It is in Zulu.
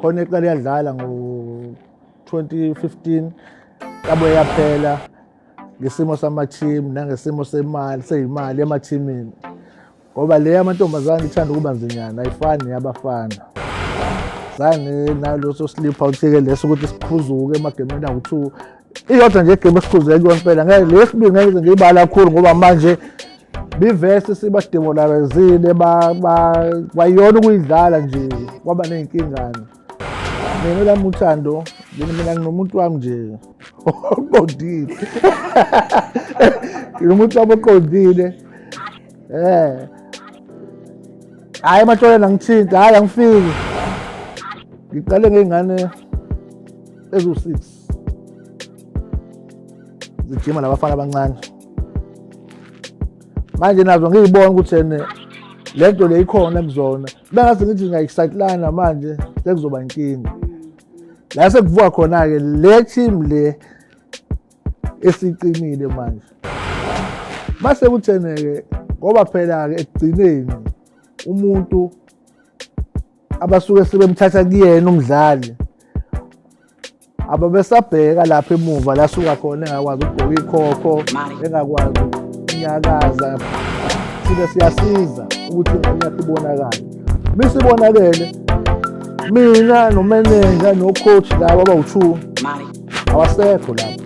Khona eqale yadlala ngo-2015, yabuye yaphela ngesimo sama-team nangesimo semali seyimali emathimini, ngoba le yamantombazane ithanda ukuba nzinyana, ayifani neyabafana. Zange naloso slip out-ke leso ukuthi sikhuzuke emagemeni awu-2, iyodwa nje igame esikhuzeke kuyona impela. Ngeke le yesibili ngeke ngize ngiyibala kakhulu, ngoba manje bivesi sibademoralizile, kwayona ukuyidlala nje kwaba ney'nkingane. Mina lami uthando, mina nginomuntu wami nje oqondile, nginomuntu wami oqondile. Hhayi, ematshwaleni angithinti, hhayi, angifiki. Ngiqale ngey'ngane eziwu-6 zijima nabafana abancane. Manje nazo ngiyibona ukuthi ene le nto le ikhona kuzona, bengase ngithi ngiyayisayitlana, manje sekuzoba inkinga la sekuvuka khona-ke le team le esiqinile manje. Mase kuthene-ke, ngoba phela-ke ekugcineni umuntu abasuke sebemthatha kuyena umdlali, ababesabheka lapha emuva lasuka khona, engakwazi ukugqoka ikhokho, engakwazi ukunyakaza. Thina siyasiza ukuthi ingane yakho ibonakale. Misibonakele, mina nomenenja no-coach laba abawu-2 awasekho lapho.